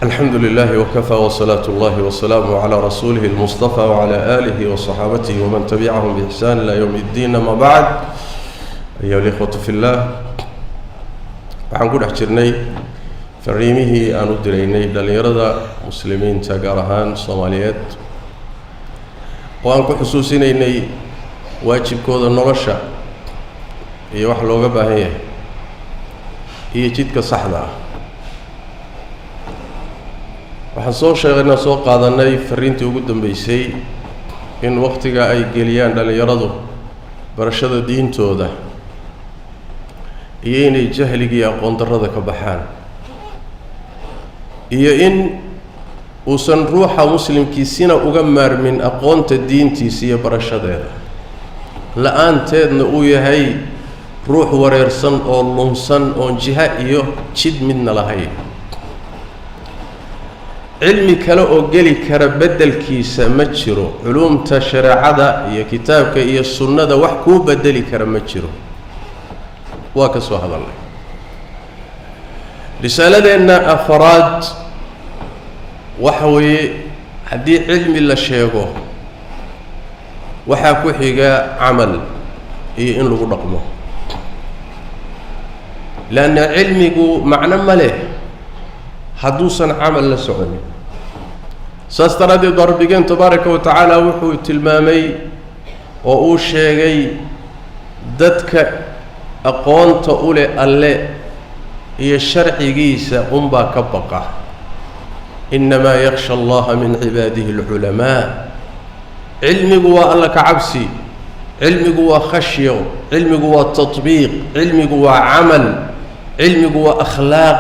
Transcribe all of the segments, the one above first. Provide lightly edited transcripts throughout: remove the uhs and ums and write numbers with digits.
الحمد لله وكفى وصلاة الله وسلامه على رسوله المصطفى وعلى آله وصحابته ومن تبعهم بإحسان إلى يوم الدين ما بعد أيها الإخوة في الله. Waxaan ku dhex jirnay fariimihii aan u diraynay dhallinyarada muslimiinta, gaar ahaan Soomaaliyeed, oo aan ku xusuusinaynay waajibkooda nolosha iyo wax looga baahan yahay iyo jidka saxda ah. Waxaan soo sheegaynaa, soo qaadanay fariintii ugu dambeysay, in waqtiga ay geliyaan dhallinyaradu barashada diintooda iyo inay jahligii aqoon darrada ka baxaan, iyo in uusan ruuxa muslimkiisina uga maarmin aqoonta diintiisa iyo barashadeeda, la-aanteedna uu yahay ruux wareersan oo lunsan, oon jiha iyo jid midna lahayn. Cilmi kale oo geli kara beddelkiisa ma jiro. Culuumta shareecada iyo kitaabka iyo sunnada wax kuu bedeli kara ma jiro. Waa ka soo hadalnay. Risaaladeenna afaraad waxa weeye, haddii cilmi la sheego, waxaa ku xiga camal iyo in lagu dhaqmo, leanna cilmigu macno ma leh hadduusan camal la soconin. Saas daraaddeed baa Rabbigeen tabaaraka wa tacaala wuxuu tilmaamay oo uu sheegay dadka aqoonta u leh Alle iyo sharcigiisa unbaa ka baqa. Innamaa yakhsha Allaha min cibaadihi alculamaa. Cilmigu waa Alla ka cabsi, cilmigu waa khashyo, cilmigu waa tatbiiq, cilmigu waa camal, cilmigu waa akhlaaq,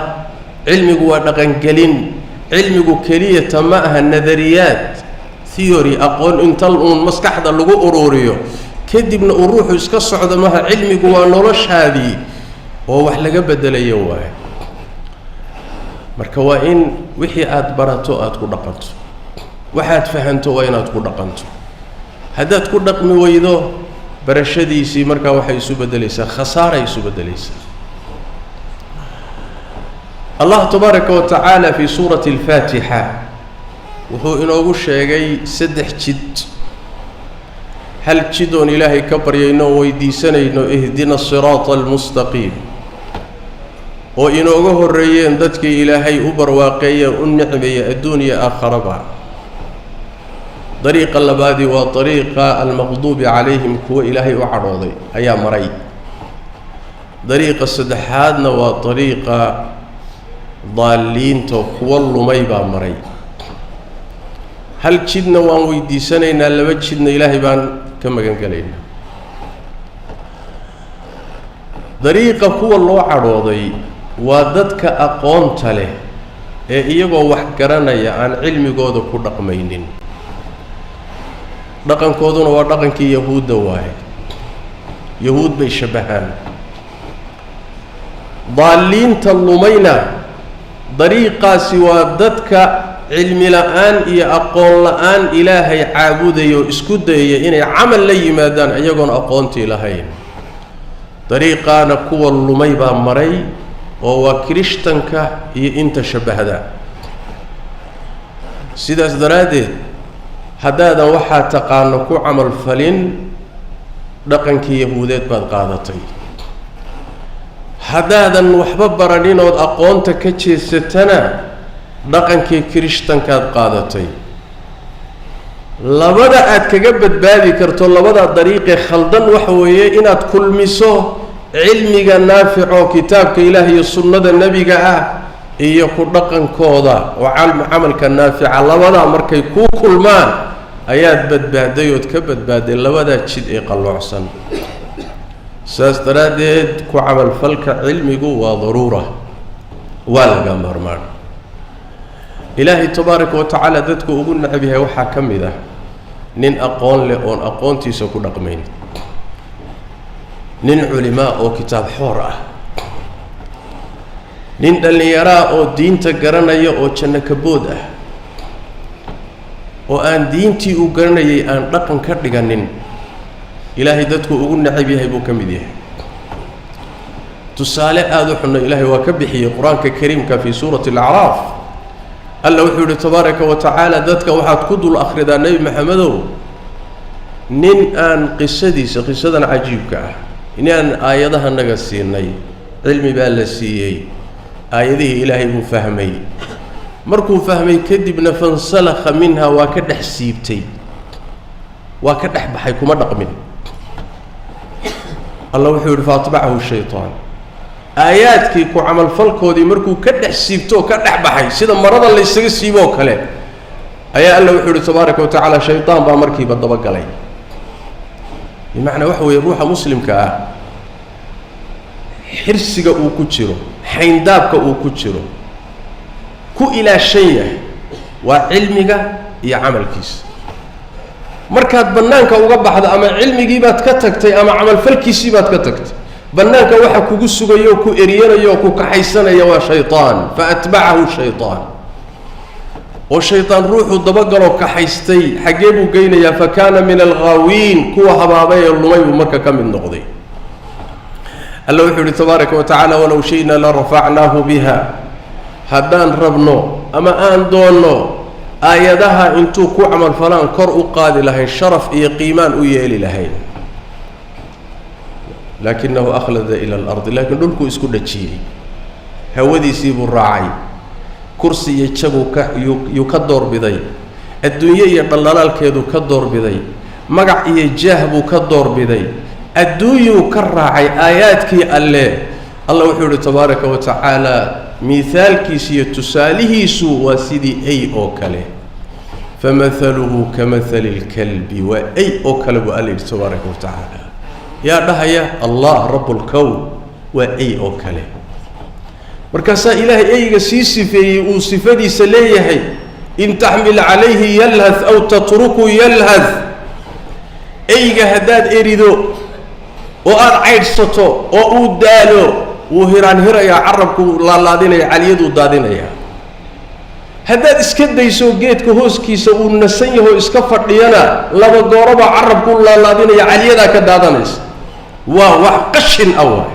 cilmigu waa dhaqangelin. Cilmigu keliyata ma aha nadariyaad, theory, aqoon inta uun maskaxda lagu uruuriyo kadibna uu ruuxu iska socdo maha. Cilmigu waa noloshaadii oo wax laga bedelayo waayo. Marka waa in wixii aada barato aada ku dhaqanto, waxaad fahanto waa inaad ku dhaqanto. Haddaad ku dhaqmi weydo, barashadiisii markaa waxay isu beddelaysaa khasaaray isu beddelaysaa. Allah tabaaraka wa tacaala fii suurati alfaatixa wuxuu inoogu sheegay saddex jid. Hal jid oon Ilaahay ka baryayno oon weydiisanayno, ihdina asiraata almustaqiim, oo inooga horreeyeen dadkii Ilaahay u barwaaqeeye, u nicmeeyey adduun iyo aakharaba. Dariiqa labaadii waa dariiqa almaqduubi calayhim, kuwa Ilaahay u cadhooday ayaa maray. Dariiqa saddexaadna waa dariiqa daalliinta, kuwa lumay baa maray. Hal jidna waan weydiisanaynaa, laba jidna Ilaahay baan ka magan gelaynaa. Dariiqa kuwa loo cadhooday waa dadka aqoonta leh ee iyagoo wax garanaya aan cilmigooda ku dhaqmaynin. Dhaqankooduna waa dhaqankii Yahuudda waaye, Yahuud bay shabbahaan. Daalliinta lumayna dariiqaasi waa dadka cilmi la-aan iyo aqoon la-aan Ilaahay caabudaya oo isku dayaya inay camal la yimaadaan iyagoon aqoontii lahayn. Dariiqaana kuwa lumay baa maray, oo waa Kirishtanka iyo inta shabbahda. Sidaas daraaddeed, haddaadan waxaa taqaano ku camal falin, dhaqankii Yahuudeed baad qaadatay. Haddaadan waxba baranin ood aqoonta ka jeesatana, dhaqankii Kirishtankaad qaadatay. Labada aad kaga badbaadi karto labada dariiqee khaldan waxa weeye inaad kulmiso cilmiga naaficoo kitaabka Ilaah iyo sunnada Nebiga ah iyo ku dhaqankooda oo camalka naafica. Labadaa markay kuu kulmaan ayaad badbaaday ood ka badbaaday labadaa jid ee qalloocsan. Saas daraaddeed, ku camalfalka cilmigu waa daruura, waa laga maarmaan. Ilaahay tabaaraka wa tacaala dadku ugu necab yahay waxaa ka mid ah nin aqoon leh oon aqoontiisa ku dhaqmayn, nin culimaa oo kitaab xoor ah, nin dhallinyaraa oo diinta garanaya oo janno kabood ah oo aan diintii uu garanayay aan dhaqan ka dhiganin. Ilaahay dadku ugu necab yahay buu ka mid yahay. Tusaale aada u xunno Ilaahay waa ka bixiyey Qur-aanka Kariimka fii suurati Alacraaf. Alla wuxuu yidhi tabaaraka wa tacaala, dadka waxaad ku dul akhridaa Nebi Maxamedow nin aan qisadiisa, qisadan cajiibka ah, inaan aayadaha naga siinay, cilmi baa la siiyey, aayadihii Ilaahay buu fahmay. Markuu fahmay kadibna fansalakha minha, waa ka dhex siibtay, waa ka dhex baxay, kuma dhaqmin. Alla wuxuu yidhi faatbacahu shaytaan, aayaadkii ku camalfalkoodii markuu ka dhex siibto oo ka dhex baxay, sida marada la ysaga siiboo kale, ayaa alla wuxuu yihi tabaaraka wa tacaala shaytaan baa markiiba dabagalay. Bimacnaa waxa weeye, ruuxa muslimka ah xirsiga uu ku jiro, xayndaabka uu ku jiro, ku ilaashan yahay waa cilmiga iyo camalkiisa. Markaad bannaanka uga baxdo, ama cilmigii baad ka tagtay ama camalfalkiisii baad ka tagtay, bannaanka waxa kugu sugayo, ku eryanaya oo ku kaxaysanaya waa shaytaan. Fa atbacahu shaytaan, oo shaytaan ruuxuu dabagaloo kaxaystay xaggee buu geynayaa? Fa kaana min alghaawiin, kuwa habaabay ee lumay buu marka ka mid noqday. Alla wuxuu yihi tabaaraka wa tacaala, walow shi'na la rafacnaahu biha, haddaan rabno ama aan doonno aayadaha intuu ku camalfalaan kor u qaadi lahayn, sharaf iyo qiimaan u yeeli lahayn. Laakinahu akhlada ila alardi, laakiin dhulkuu isku dhajiyey, hawadiisii buu raacay, kursi iyo jaguu ka yuu ka doorbiday, adduunye iyo dhaldhalaalkeeduu ka doorbiday, magac iyo jaah buu ka doorbiday, adduunyuu ka raacay aayaadkii alle. Alla wuxuu yihi tabaaraka wa tacaala, miithaalkiisu iyo tusaalihiisu waa sidii ay oo kale. Famahaluhu kamahali lkalbi, waa ay oo kale buu alla yidhi tabaaraka wa tacaala. Yaa dhahaya? Allah rabu lkown. Waa ay oo kale. Markaasaa Ilaahay eyga sii sifeeyey, uu sifadiisa leeyahay, in taxmil calayhi yalhath aw tatruku yalhath. Eyga haddaad erido oo aada caydhsato oo uu daalo, wuu hiraan hirayaa, carabkuu laalaadinaya, caliyaduu daadinayaa. Haddaad iska dayso geedka hooskiisa uu nasan yaho iska fadhiyana, laba gooraba carabkuu laalaadinaya, caliyadaa ka daadanaysa. Waa wax qashin ah waay.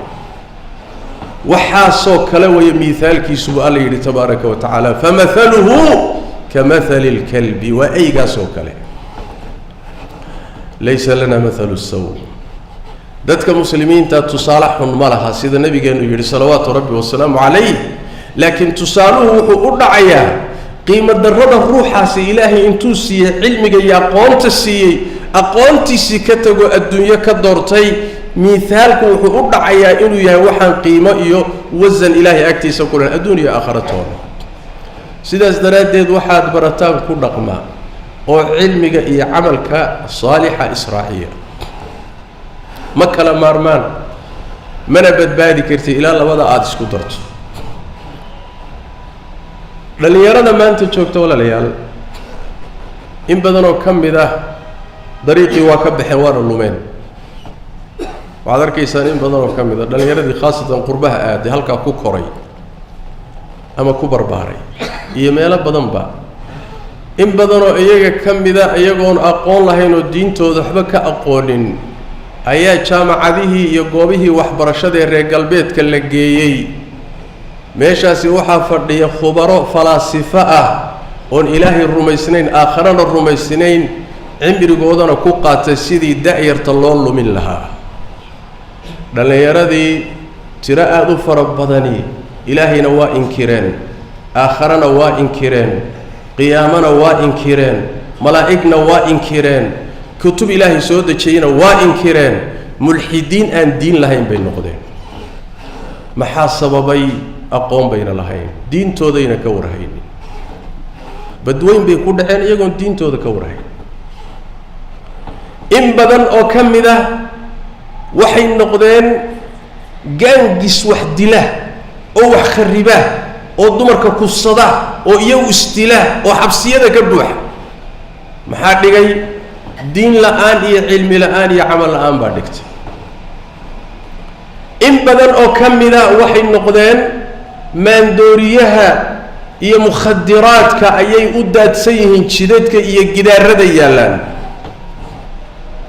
Waxaasoo kale waya miithaalkiisu buu alla yidhi tabaaraka wa tacaala, famahaluhu kamahali lkalbi, waa eygaasoo kale. Laysa lana mathalu saw, dadka muslimiinta tusaale xun ma laha, sida nabigeenu yidhi salawaatu rabbi wasalaamu calayh. Laakiin tusaaluhu wuxuu u dhacayaa qiimo darrada ruuxaasi Ilaahay intuu siiyey cilmiga iyo aqoonta siiyey, aqoontiisii ka tago, adduunyo ka doortay. Miithaalku wuxuu u dhacayaa inuu yahay waxaan qiimo iyo wasan Ilaahay agtiisa ku len, adduun iyo aakhiratoona. Sidaas daraaddeed waxaad barataan ku dhaqmaa, oo cilmiga iyo camalka saalixa israaciya, ma kala maarmaan, mana badbaadi kartid ilaa labada aada isku darto. Dhallinyarada maanta joogta, walaalayaal, in badanoo ka mid ah dariiqii waa ka baxeen, waana lumeen. Waxaad arkaysaan in badanoo ka mid ah dhallinyaradii, khaasatan qurbaha aaday, halkaa ku koray ama ku barbaaray iyo meelo badanba, in badanoo iyaga ka mida iyagoon aqoon lahayn oo diintooda waxba ka aqoonin ayaa jaamacadihii iyo goobihii waxbarashadaee reer galbeedka la geeyey. Meeshaasi waxaa fadhiya khubaro falaasifo ah oon Ilaahay rumaysnayn, aakharana rumaysnayn, cimrigoodana ku qaatay sidii da-yarta loo lumin lahaa. Dhallinyaradii tiro aada u fara badani Ilaahayna waa inkireen, aakharana waa inkireen, qiyaamana waa inkireen, malaa'igna waa inkireen, kutub Ilaahay soo dejiyeyna waa inkireen. Mulxidiin aan diin lahayn bay noqdeen. Maxaa sababay? Aqoon bayna lahayn, diintoodayna ka warhaynin. Badweyn bay ku dhaceen iyagoon diintooda ka warhayn. In badan oo ka mid ah waxay noqdeen gaangis wax dila oo wax khariba oo dumarka kufsada oo iyagu isdila oo xabsiyada ka buuxa. Maxaa dhigay? Diin la-aan iyo cilmi la-aan iyo camal la-aan baa dhigtay. In badan oo ka mida waxay noqdeen maandooriyaha iyo mukhadiraadka ayay u daadsan yihiin, jidadka iyo gidaarada yaallaan,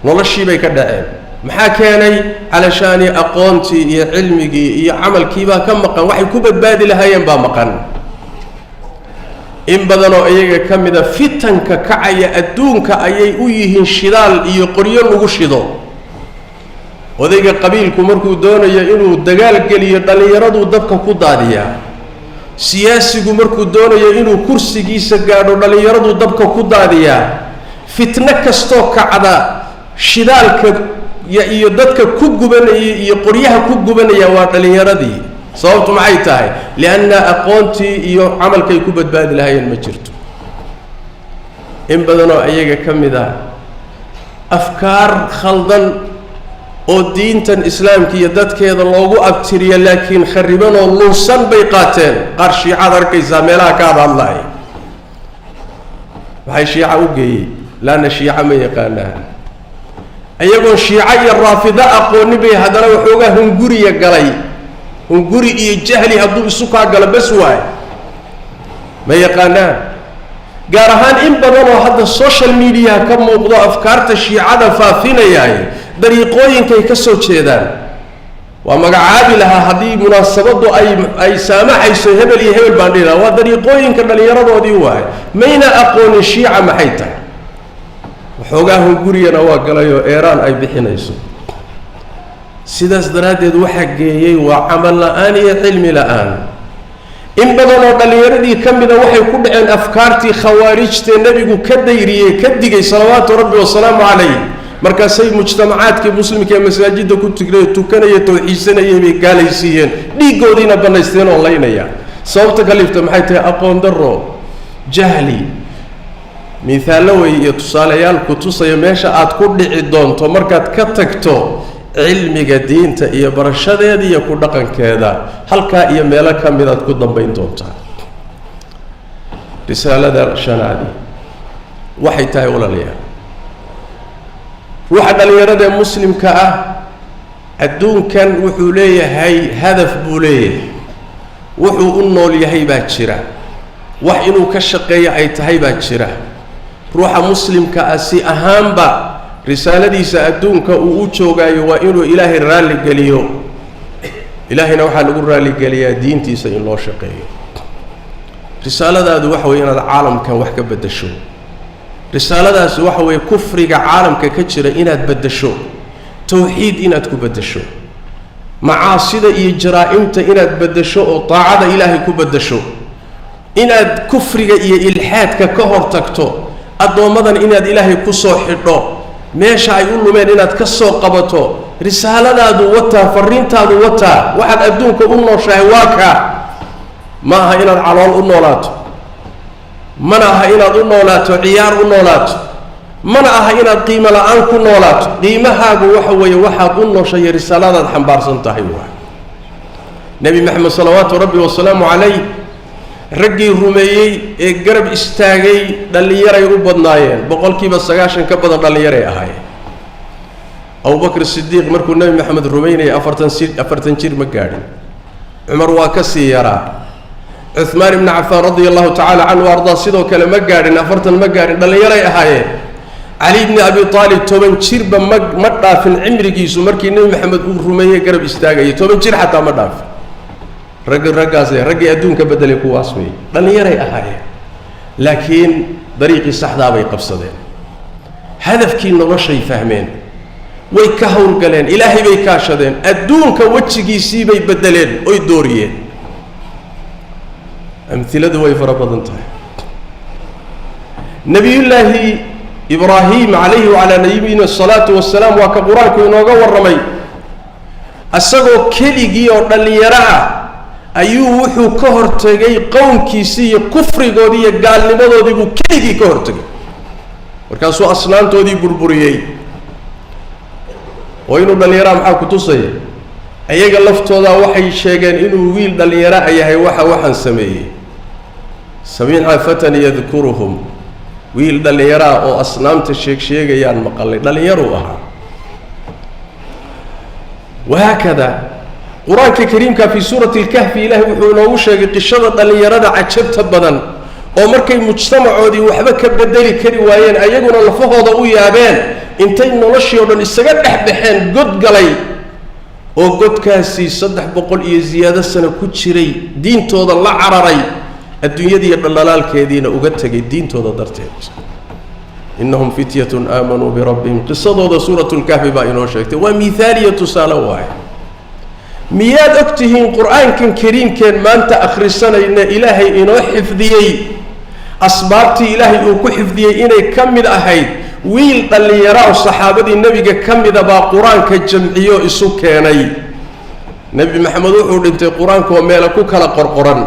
noloshii bay ka dhaceen. Maxaa keenay? Calashaani aqoontii iyo cilmigii iyo camalkiibaa ka maqan, waxay ku badbaadi lahaayeen baa maqan. In badanoo iyaga ka mida fitanka kacaya adduunka ayay u yihiin shidaal iyo qoryo lagu shido. Odayga qabiilku markuu doonayo inuu dagaal geliyo dhallinyaraduu dabka ku daadiyaa. Siyaasigu markuu doonayo inuu kursigiisa gaadho dhallinyaraduu dabka ku daadiyaa. Fitno kastoo kacda shidaalka iyo dadka ku gubanaya iyo qoryaha ku gubanaya waa dhallinyaradii. Sababtu maxay tahay? Lianna aqoontii iyo camalkay ku badbaadi lahaayeen ma jirto. In badanoo iyaga ka mid ah afkaar khaldan oo diintan islaamka iyo dadkeeda loogu abtiriyo laakiin kharibanoo lunsan bay qaateen. Qaar shiicaad arkaysaa meelaha ka hadhadlaaya. Waxay shiica u geeyey laanna shiica ma yaqaanaan. Iyagoon shiico iyo raafido aqooni bay haddana waxoogaa hunguriya galay. Hunguri iyo jahli hadduu isu kaa galo bas waay, ma yaqaanaan. Gaar ahaan in badanoo hadda social media ka muuqdo afkaarta shiicada faafinayaay dariiqooyinkay ka soo jeedaan. Waa magacaabi lahaa haddii munaasabaddu ay saamaxayso, hebel iyo hebel baan dhihi lahaa. Waa dariiqooyinka dhallinyaradoodii waaye, mayna aqoonin shiica maxay tahay. Waxoogaa hunguriyana waa galayoo Eeraan ay bixinayso. Sidaas daraaddeed waxaa geeyey waa camal la-aan iyo cilmi la-aan. In badanoo dhallinyaradii ka mida waxay ku dhaceen afkaartii khawaarijtee nebigu ka dayriyey, ka digay, salawaatu rabbi wasalaamu calayh. Markaasay mujtamacaadkii muslimka ee masaajidda ku tugnay tukanaya tawxiidsanayay bay gaalaysiiyeen, dhiiggoodiina bannaysteen oo laynaya. Sababta kalifta maxay tahay? Aqoon darro, jahli. Mithaallo wey iyo tusaalayaal ku tusaya meesha aad ku dhici doonto markaad ka tagto cilmiga diinta iyo barashadeeda iyo ku dhaqankeeda. Halkaa iyo meelo ka midaad ku dambayn doontaa. Risaalada shanaadi waxay tahay, walaalayaal, ruuxa dhallinyarada ee muslimka ah adduunkan wuxuu leeyahay hadaf buu leeyahay, wuxuu u nool yahay baa jira, wax inuu ka shaqeeyo ay tahay baa jira. Ruuxa muslimka ah si ahaanba risaaladiisa adduunka uu u joogaayo waa inuu Ilaahay raalli geliyo. Ilaahayna waxaa lagu raalligeliyaa diintiisa in loo shaqeeyo. Risaaladaadu waxa weeye inaad caalamkan wax ka beddesho. Risaaladaasi waxa weeye kufriga caalamka ka jira inaad beddesho, tawxiid inaad ku beddesho, macaasida iyo jaraa-imta inaad beddesho oo taacada Ilaahay ku beddesho, inaad kufriga iyo ilxaadka ka hor tagto, addoommadan inaad Ilaahay ku soo xidho, meesha ay u lumeen inaad ka soo qabato. Risaaladaadu wataa, fariintaadu wataa, waxaad adduunka u nooshahay waa kaa. Ma aha inaad calool u noolaato, mana aha inaad u noolaato ciyaar u noolaato, mana aha inaad qiimo la-aan ku noolaato. Qiimahaagu waxa weeye waxaad u nooshayo risaaladaad xambaarsan tahay. Waay Nebi Maxamed salawaatu rabbi wasalaamu calayh raggii rumeeyey ee garab istaagay dhallinyaray u badnaayeen, 90% ka badan dhallinyaray ahaayeen. Abubakr Sidiiq markuu Nebi Maxamed rumeynayay 40 jir ma gaadhin. Cumar waa ka sii yaraa. Cuhmaan ibni Cafaan radia allahu tacala canhu ardaa sidoo kale ma gaadhin, 40 ma gaadhin, dhallinyaray ahaayeen. Cali bni Abi Aalib 10 jirba ma dhaafin cimrigiisu markii Nebi Maxamed uu rumeeyey garab istaagayay, 10 jir xataa ma dhaafin. Raggaase raggii adduunka beddelay kuwaas weeye, dhallinyaray ahaayeen, laakiin dariiqii saxdaa bay qabsadeen, hadafkii noloshay fahmeen, way ka howlgaleen, Ilaahay bay kaashadeen, adduunka wejigiisii bay beddeleen oy dooriyeen. Amhiladu way fara badan tahay. Nabiyullaahi Ibraahim calayhi wacalaa nabiyina asalaatu wasalaam waa ka Qur-aanku inooga warramay. Isagoo keligii oo dhallinyaro ah ayuu wuxuu ka hortegay qowmkiisii iyo kufrigoodii iyo gaalnimadoodii buu keligii ka hortegay. Markaasuu asnaantoodii burburiyey. Oo inuu dhallinyaraha maxaa ku tusaya? Iyaga laftoodaa waxay sheegeen inuu wiil dhallinyaro a yahay. Waxaan sameeyey, samica fatan yadkuruhum, wiil dhallinyaraha oo asnaamta sheeg sheegayaan maqalay, dhallinyaruu ahaa. Wahaakada Qur-aanka kariimka fii suurati Alkahfi Ilaahay wuxuu inoogu sheegay qishada dhallinyarada cajabta badan oo markay mujtamacoodii waxba ka bedeli kari waayeen, ayaguna lafahooda u yaabeen, intay noloshii oo dhan isaga dhex baxeen, god galay oo godkaasi 300 iyo ziyaado sano ku jiray, diintooda la cararay, Adduunyadiiyo dhallalaalkeediina uga tegay diintooda darteed. Innahum fityatun aamanuu birabbihim, qisadooda suuratulkahfi baa inoo sheegtay. Waa mihaal iyo tusaale waaye. Miyaad og tihiin qur-aankan kariimkeen maanta akhrisanayna ilaahay inoo xifdiyey, asbaabtii ilaahay uu ku xifdiyey inay ka mid ahayd wiil dhallinyara oo saxaabadii nebiga ka mida baa qur-aanka jamciyo isu keenay? Nebi Maxamed wuxuu dhintay qur-aanka oo meela ku kala qorqoran.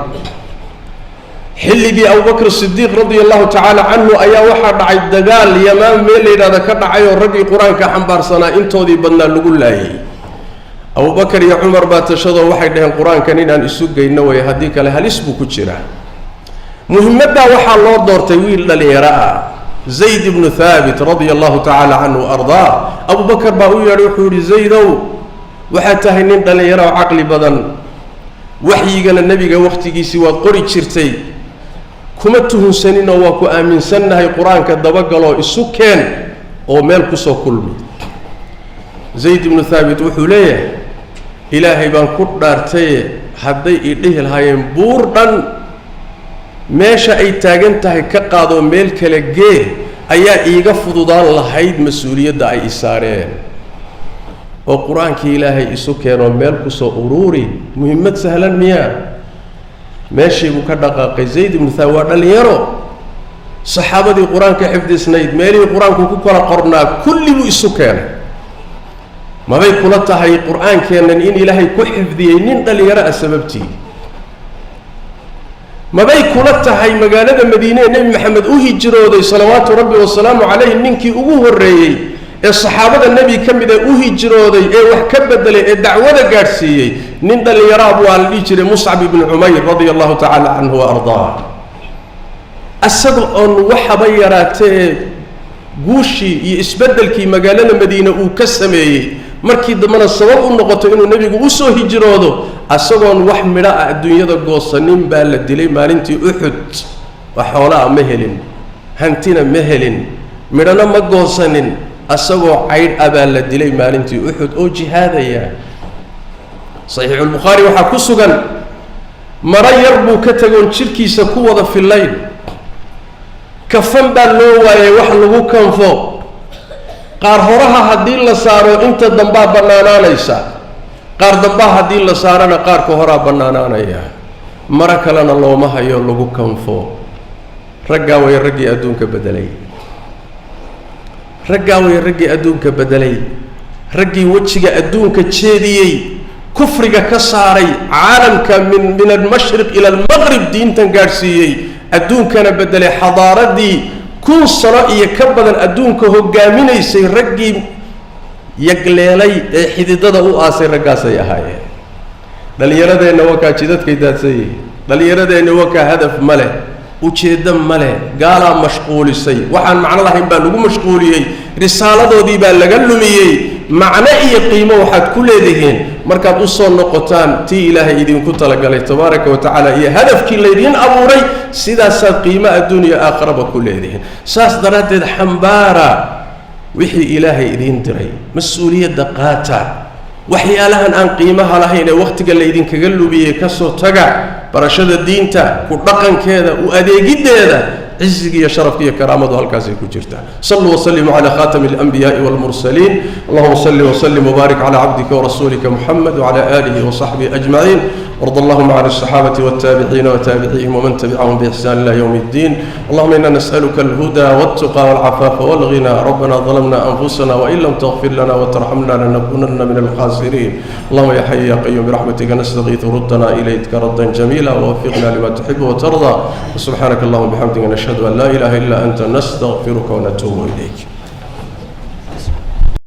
Xilligii Abubakr Sidiiq radia allahu tacaala canhu ayaa waxaa dhacay dagaal Yamaam meel la yidhahda ka dhacay, oo raggii qur-aanka xambaarsanaa intoodii badnaa lagu laayay. Abubakar iyo Cumar baa tashadoo waxay dhaheen, qur-aankan inaan isu geyno way, haddii kale halis buu ku jiraa. Muhimmaddaa waxaa loo doortay wiil dhallinyaro ah, Zayd ibnu Haabit radia allahu tacaala canhu wa ardaa. Abubakar baa u yeedhay, wuxuu yihi: "Zaydow, waxaad tahay nin dhallinyaro oo caqli badan, waxyigana nebiga wakhtigiisii waad qori jirtay, kuma tuhunsaninoo waa ku aaminsannahay. Qur-aanka dabagaloo isu keen oo meel kusoo kulmi." Zayd ibnu Haabit wuxuu leeyahay: "Ilaahay baan ku dhaartaye, hadday i dhihi lahaayeen buur dhan meesha ay taagan tahay ka qaadoo meel kale gee, ayaa iiga fududaan lahayd mas-uuliyadda ay i saareen oo qur-aankii Ilaahay isu keenoo meel kusoo uruuri. Muhimmad sahlan miyaa?" Meeshii buu ka dhaqaaqay Zayd ibnu Thaabit. Waa dhallinyaro, saxaabadii qur-aanka xifdisnayd meelihii qur-aanku ku kala qornaa kulli buu isu keenay. Mabay kula tahay qur-aankeennan in Ilaahay ku xifdiyey nin dhallinyaro ah sababtii? Mabay kula tahay magaalada Madiine ee Nebi Maxamed u hijrooday, salawaatu Rabbi wasalaamu calayh, ninkii ugu horreeyey ee saxaabada nebi ka mid ee u hijrooday ee wax ka bedelay ee dacwada gaadhsiiyey nin dhallinyaraa buu la dhihi jiray Muscab ibnu Cumayr radia allahu tacaala canhu wa ardaa? Asaga oon waxaba yaraatee guushii iyo isbeddelkii magaalada Madiine uu ka sameeyey, markii dambena sabab u noqoto inuu nebigu usoo hijroodo, asagoon wax midho ah adduunyada goosanin baa la dilay maalintii Uxud. Wax xoolaa ma helin, hantina ma helin, midhona ma goosanin. Asagoo caydh ah baa la dilay maalintii Uxud oo jihaadaya. Saxiixulbukhaari waxaa ku sugan maro yar buu ka tagoon jidhkiisa ku wada fillayn. Kafan baa loo waayay wax lagu kanfo. Qaar horaha haddii la saaro, inta dambaa bannaanaanaysa, qaar dambaa haddii la saarona, qaarka horaa bannaanaanaya. Maro kalena looma hayo lagu kanfo. Raggaa way raggii adduunka bedelay, raggaa way raggii adduunka bedelay, raggii wejiga adduunka jeediyey, kufriga ka saaray caalamka min almashriq ila almaqrib, diintan gaadhsiiyey, adduunkana bedelay. Xadaaradii 1000 sano iyo ka badan adduunka hogaaminaysay raggii yagleelay ee xididada u aasay raggaasay ahaayeen. Dhallinyaradeenna wakaa jidadkay daadsan yihiin. Dhallinyaradeenna wakaa hadaf ma leh, ujeeddo ma leh. Gaalaa mashquulisay, waxaan macno lahayn baa lagu mashquuliyey, risaaladoodii baa laga lumiyey. Macno iyo qiimo waxaad ku leedihiin markaad usoo noqotaan tii Ilaahay idinku talagalay tabaaraka wa tacaala iyo hadafkii laydiin abuuray. Sidaasaad qiimo adduun iyo aakharaba ku leedihiin. Saas daraaddeed xambaara wixii Ilaahay idiin diray, mas-uuliyadda qaata. Waxyaalahan aan qiimaha lahayn ee wakhtiga laydinkaga lumiyey kasoo taga. Barashada diinta, ku dhaqankeeda, u adeegiddeeda, ciziga iyo sharafka iyo karaamadu halkaasay ku jirtaa. Saluu wasalimuu cala khatami alanbiyaai walmursaliin. Allahuma salli wasalim wbaarik cala cabdika warasuulika Muxamed wcala aalihi wasaxbihi ajmaciin, وارض اللهم عن الصحابة والتابعين وتابعيهم ومن تبعهم بإحسان إلى يوم الدين. اللهم إنا نسألك الهدى والتقى والعفاف والغنى. ربنا ظلمنا أنفسنا وإن لم تغفر لنا وترحمنا لنكونن من الخاسرين. اللهم يا حي يا قيوم، برحمتك نستغيث، ردنا إليك ردا جميلا، ووفقنا لما تحب وترضى. وسبحانك اللهم وبحمدك، نشهد أن لا إله إلا أنت، نستغفرك ونتوب إليك.